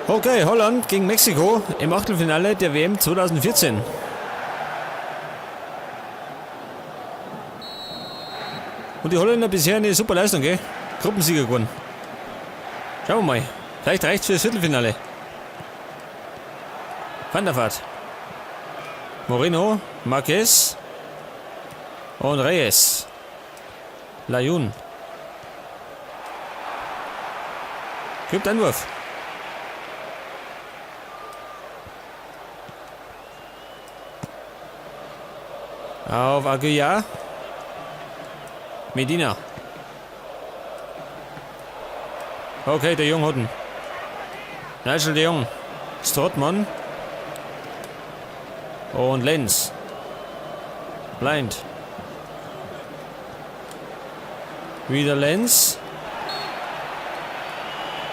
Okay, Holland gegen Mexiko im Achtelfinale der WM 2014. Und die Holländer bisher eine super Leistung, gell? Gruppensieger geworden. Schauen wir mal. Vielleicht reicht's fürs Viertelfinale. Van der Vaart. Moreno, Marquez und Reyes. Layun. Gibt Einwurf. Auf Aguiar. Medina. Okay, der Jung hat ihn. Nigel de Jong. Strootman. Und Lenz. Blind. Wieder Lenz.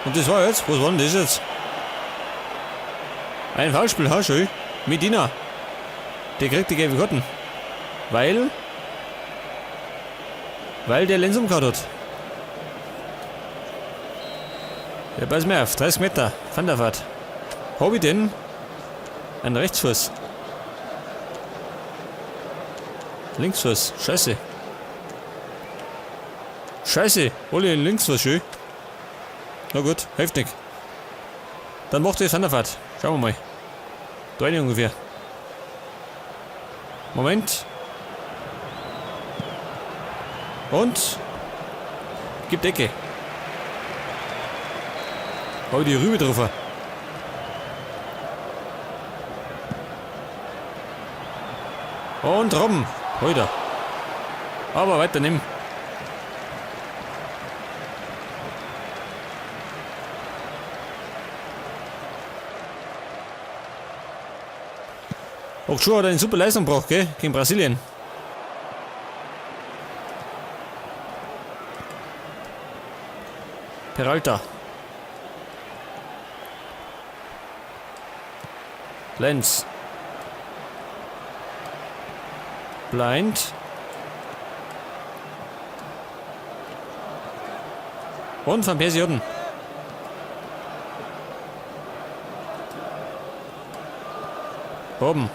Und das war jetzt? Was war denn das jetzt? Ein Foulspiel, ha, schön. Medina. Der kriegt die gelbe Karten. Weil. Weil der Lenz umgehauen hat. Ja, pass mir auf. 30 Meter. Van der Vaart. Hab ich denn? Ein Rechtsfuß. Linksfuß. Scheiße. Scheiße. Hol ich einen Linksfuß, schön. Na gut, hilft nicht. Dann macht der Van der Vaart. Schauen wir mal. Da rein ungefähr. Moment. Und? Gibt Ecke. Hab ich die Rübe drauf. Und Robben. Heute. Aber weiter nimm. Auch schon hat er eine super Leistung gebracht, gell? Gegen Brasilien. Peralta. Lenz. Blind. Und Van Persie unten. Oben.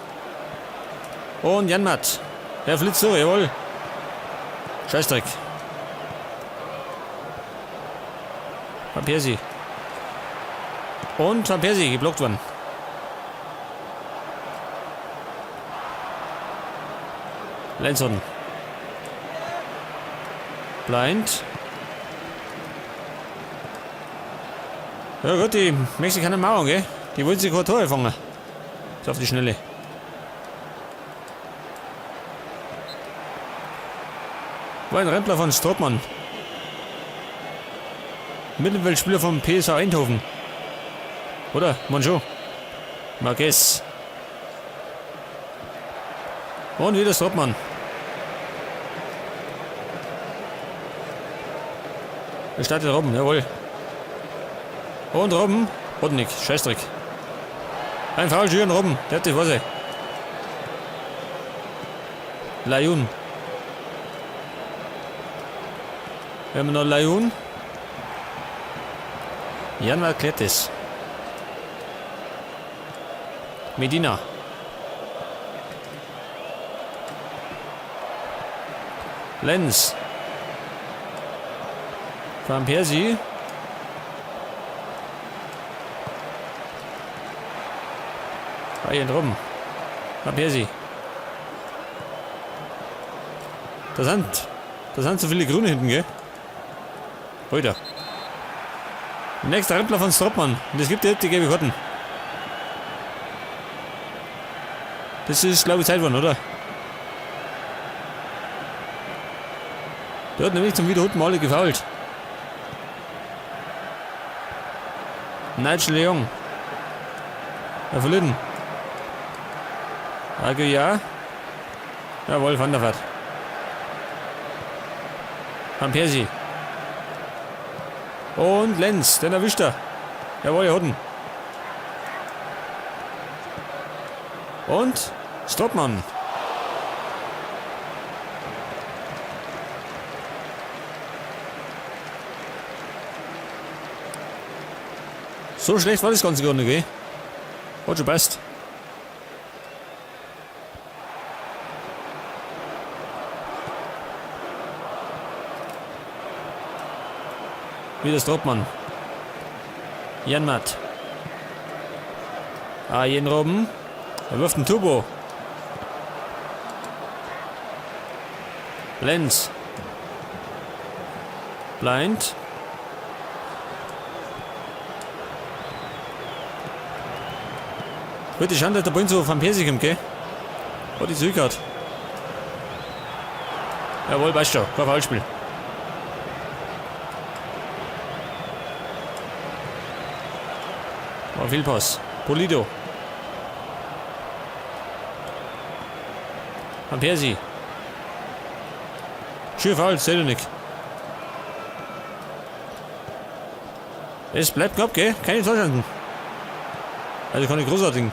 Und Janmaat. Der flitzt so, jawohl. Scheißdreck. Van Persie. Und Van Persie geblockt worden. Lenson. Blind. Ja gut, die Mexikaner machen, gell? Die wollen sich kein Tor fangen. So auf die Schnelle. War ein Rempler von Strootman. Mittelfeldspieler vom PSV Eindhoven. Oder? Moncho. Marquez. Und wieder Strootman. Er startet Robben, jawohl. Und Robben. Rodnik, Scheißdreck. Ein Foul, Jürgen Robben. Der hat die Hose. Layun. Wir haben noch Layun. Jan erklärt es. Medina. Lenz. Van Persie. Arjen Robben. Van Persie. Da sind so viele Grüne hinten, gell? Heute. Nächster Rempler von Strootman. Und es gibt die gelbe Karten. Das ist, glaube ich, Zeit geworden, oder? Der hat nämlich zum wiederholten Male gefoult. Nigel Jong. Er verliert ihn. Aguiar. Jawohl, Van der Vaart. Van Persie. Und Lenz, den erwischt er. Jawohl, er hat ihn. Und Strootman. So schlecht war das Ganze gar nicht, gell? Hat schon passt. Wieder Strootman. Janmaat. Arjen Robben. Er wirft einen Turbo. Lenz. Blind. Heute schauen, dass der Ball so vom Persi kommt, gell? Hat die zurückgehauen. Jawohl, weißt du, kein Foulspiel. War Fehlpass. Polido. Van Persie. Schön Foul, zählt nicht. Es bleibt knapp, gell? Keine Torchancen. Also keine großartigen.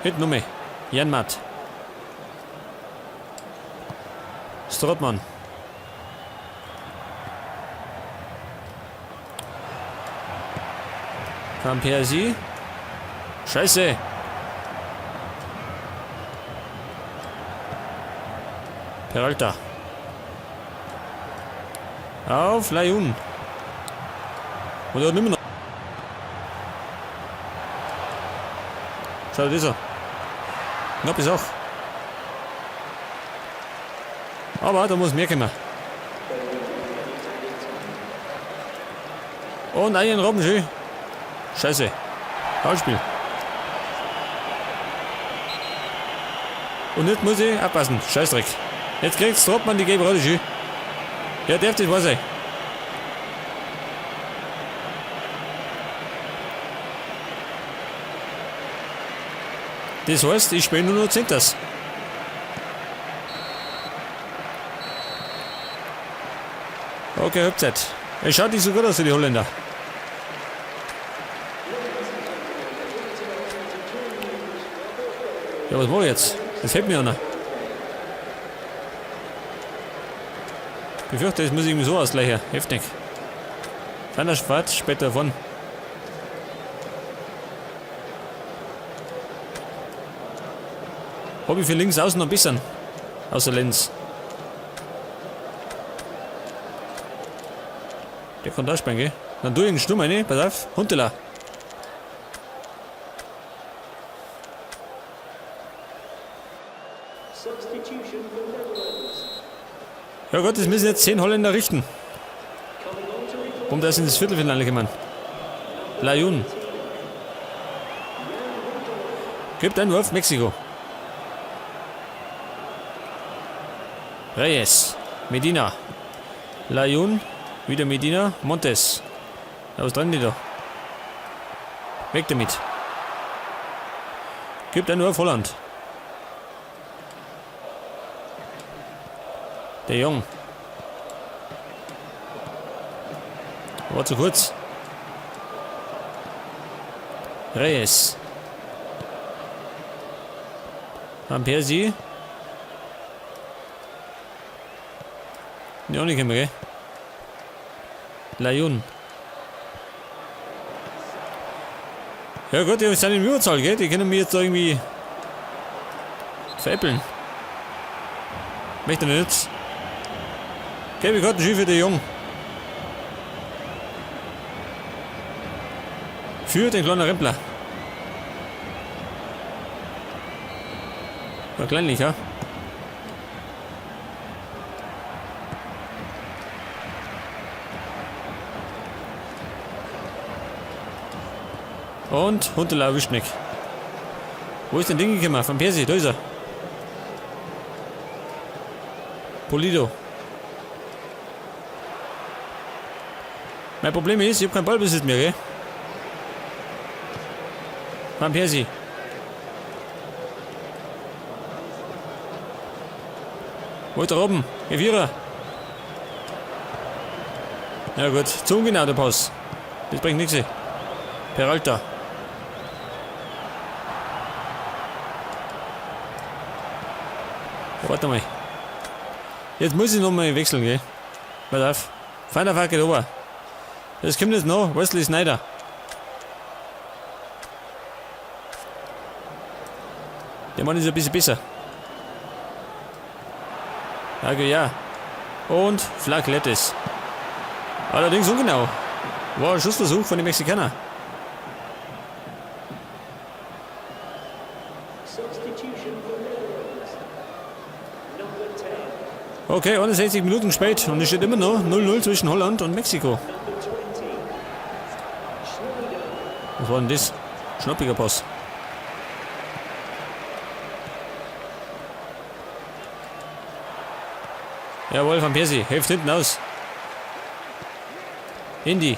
Hinten um mich. Janmaat. Strootman. Van Persie. Scheiße. Peralta. Auf Layun. Und er hat nicht mehr noch. Schau, das ist er. Knapp ist auch. Aber da muss mehr kommen. Und einen Robben, schön. Scheiße. Foulspiel. Und jetzt muss ich abpassen. Scheißdreck. Jetzt kriegt Strootman die gelbe Rote, schön. Ja, darf das wahr sein. Das heißt, ich spiele nur noch Centers. Okay, Halbzeit. Es schaut nicht so gut aus für die Holländer. Ja, was mache ich jetzt? Das fällt mir einer. Ich befürchte, das muss ich irgendwie so ausgleichen. Heftig. Van der Vaart später davon. Hab ich für links außen noch ein bisschen. Außer Lenz. Der kann da spielen, gell? Dann tu ich den Sturm rein, pass auf. Huntelaar. Ja Gott, das müssen jetzt 10 Holländer richten. Um das ins Viertelfinale kommen. Layun. Gibt einen Wurf, Mexiko. Reyes. Medina. Layun. Wieder Medina. Montes. Ja, was dran die da? Weg damit. Gibt einen Wurf Holland. Der Jong. War zu kurz. Reyes. Van Persie. Ja, auch nicht mehr, gell? Layun. Ja gut, die sind in Überzahl, gell? Die können mir jetzt da irgendwie veräppeln. Möchte nicht. Gelbe Karten schön für den Jung. Für den kleinen Rempler. War kleinlich, ja? Und Huntelaar erwischt mich. Wo ist denn Ding gekommen? Van Persie, da ist er. Polido. Mein Problem ist, ich hab keinen Ballbesitz mehr, gell? Van Persie. Wo ist der Robben? Hey, Vierer. Ja gut, zu ungenau der Pass. Das bringt nichts. Peralta. Warte mal. Jetzt muss ich nochmal wechseln, gell? Pass auf. Van der Vaart geht runter. Das kommt jetzt noch. Wesley Sneijder. Der Mann ist ein bisschen besser. Danke, ja. Und Flaklettes. Allerdings ungenau. War ein Schussversuch von den Mexikanern. Okay, 61 Minuten spät und es steht immer noch 0-0 zwischen Holland und Mexiko. Was war denn das? Schnappiger Pass. Jawohl, Van Persie, hilft hinten aus. Indy.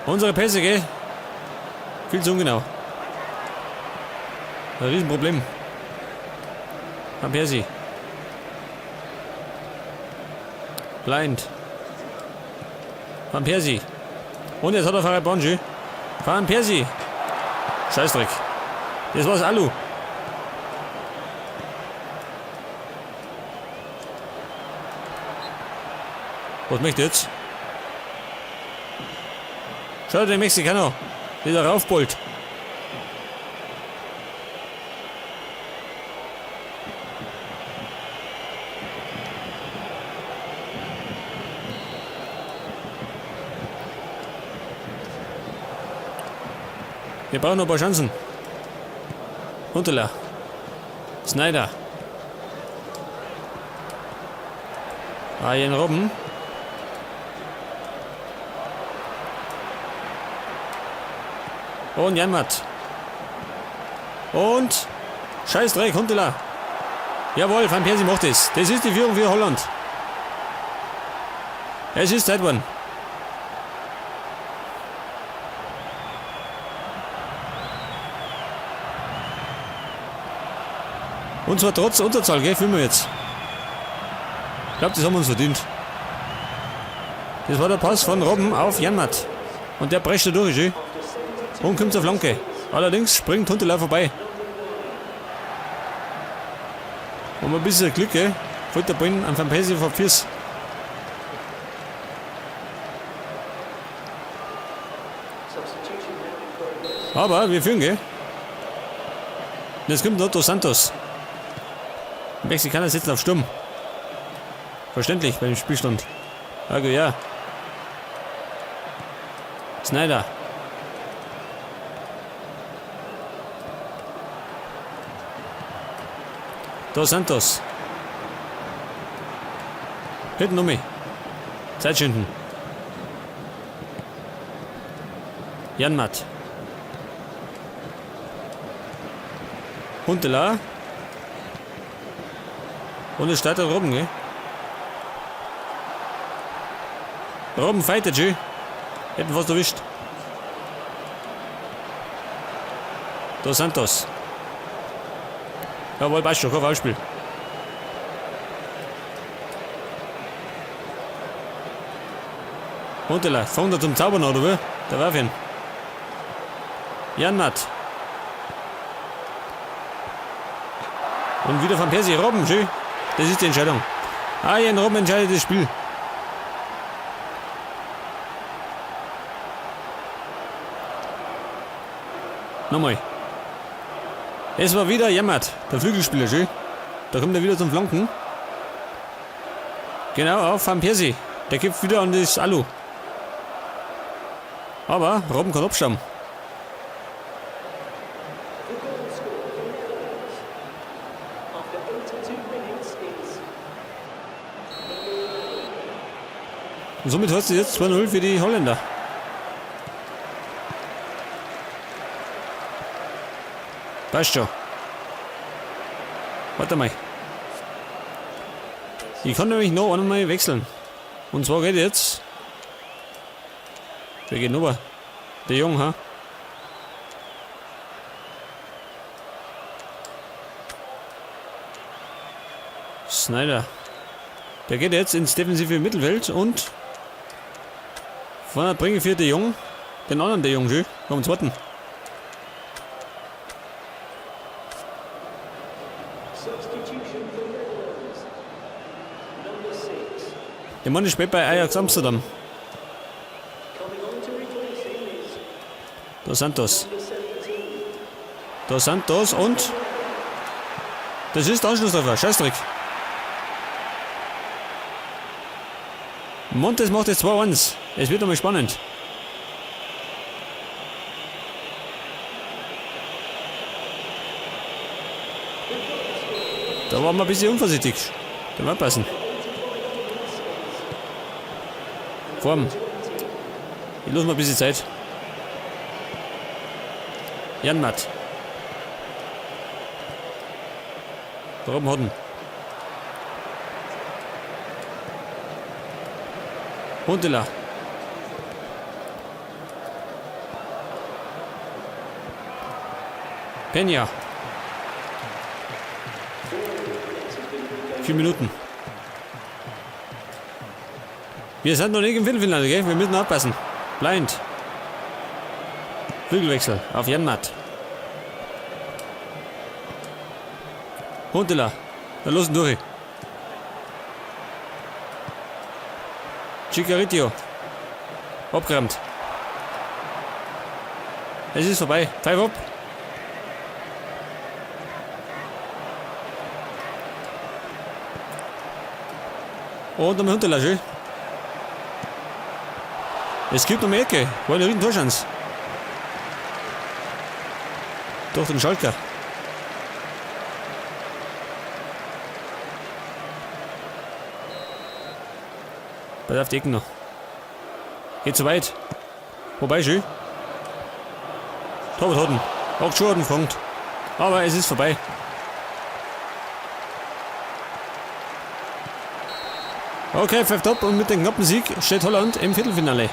Unsere Pässe, gell? Viel zu ungenau. Ein Riesenproblem. Van Persie. Blind. Van Persie. Und jetzt hat er Farid Bonji. Van Persie. Scheißdreck. Das war's Alu. Was möchte jetzt? Schau dir den Mexikaner, der da raufbollt. Wir brauchen noch ein paar Chancen. Huntelaar. Sneijder. Arjen Robben. Und Janmaat. Und Scheißdreck, Huntelaar. Jawohl, Van Persie macht es. Das ist die Führung für Holland. Es ist Zeit geworden. Und zwar trotz Unterzahl, gell, fühlen wir jetzt. Ich glaub, das haben wir uns verdient. Das war der Pass von Robben auf Janmaat. Und der prescht da durch, schön. Und kommt zur Flanke. Allerdings springt Huntelaar vorbei. Und ein bisschen Glück, gell? Fällt der Ball an Van Persie vor Füß. Aber wir führen, gell? Und jetzt kommt noch Dos Santos. Die Mexikaner sitzen auf Sturm. Verständlich beim Spielstand. Also ja. Sneijder. Dos Santos. Hinten um mich. Zeit schinden. Janmaat. Huntelaar. Und es startet Robben, gell? Robben fightet schön. Hätten fast erwischt. Dos Santos. Jawohl, passt schon, kein Foulspiel. Huntelaar, fängt er zum Zaubern an, oder wie? Der warf ihn. Janmaat. Und wieder Van Persie. Robben, schön. Das ist die Entscheidung. Arjen Robben entscheidet das Spiel. Nochmal. Es war wieder Janmaat, der Flügelspieler, schön. Da kommt er wieder zum Flanken. Genau, auf Van Persie. Der kippt wieder an das Alu. Aber Robben kann abstammen. Und somit heißt es jetzt 2-0 für die Holländer. Passt schon. Warte mal. Ich kann nämlich noch einmal wechseln. Und zwar geht jetzt. Wer geht rüber? Der Jung, ha? Sneijder. Der geht jetzt ins defensive Mittelfeld und vorne bringe ich für De Jong den anderen De Jong, schön. Komm, zweiten. Der Mann ist spät bei Ajax Amsterdam. Dos Santos. Dos Santos und... Das ist der Anschlusstreffer. Scheißdreck. Montes macht jetzt 2-1. Es wird nochmal spannend. Da waren wir ein bisschen unvorsichtig. Da war passen. Form. Ich lasse mal ein bisschen Zeit. Janmaat. Da oben hat ihn. Huntelaar. Peña. 4 Minuten. Wir sind noch nicht im Viertelfinale, gell? Wir müssen aufpassen. Blind. Flügelwechsel auf Janmaat. Huntelaar. Dann los durch. Chicharito. Abgerammt. Es ist vorbei. Pfeif ab. Und am Huntelaar, schön. Es gibt noch mehr Ecke. War eine riesen Torschance. Durch den Schalker. Pass auf die Ecken noch. Geht zu weit. Wobei, schön. Torwart hat ihn. Auch schon hat. Aber es ist vorbei. Okay, pfeift ab und mit dem knappen Sieg steht Holland im Viertelfinale.